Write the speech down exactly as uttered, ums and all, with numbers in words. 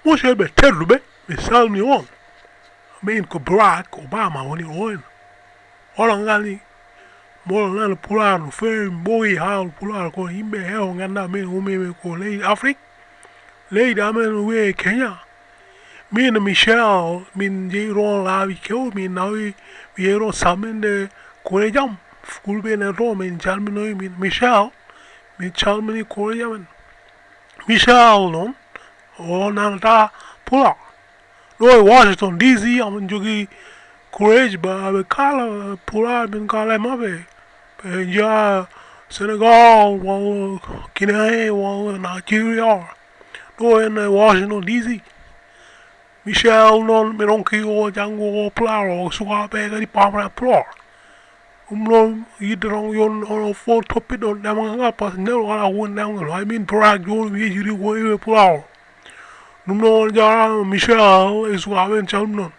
Musidɓe tedduɓe, mi salmini on. Min ko Barack Obama woni on. Oɗon nganndi, moɗon nana Pulaar no feewi, mi ɓooyi haala Pulaar, kono yimɓe heewo nganndaa min umiimi ko leydi Afrik. Leydi amen no wiyee Kenya. Min Michel, min njehi ɗoon laabi kew, min nawi, mi yehi ɗoon salminde koreeji am. Fulɓe ne ɗo, min calminoyi min Michel, min calmini koreeji amen. Michel noon, o nanataa Pulaar. Ɗo e Washington D C, amin njogii koreeji, ɓe, ɓe kaala Pulaar, min kaala e maɓɓe. Ɓe njeyaa Senegal, walla Guinée, walla Nigeria. Ɗo en e Washington D C. Michel noon, mi ronki o janngo o Pulaar, o sukaaɓe kadi paamra Pulaar. Ɗum noon, yidde tan yo on, onon fof toppitoɗon ɗemngal ngal, par ce que neɗɗo kala ko woni ɗemngal. Hay min Barack jooni, mi yejjiti ko iwe Pulaar. Ɗum noon, on njaaraama Michel e sukaaɓe, en calminii on.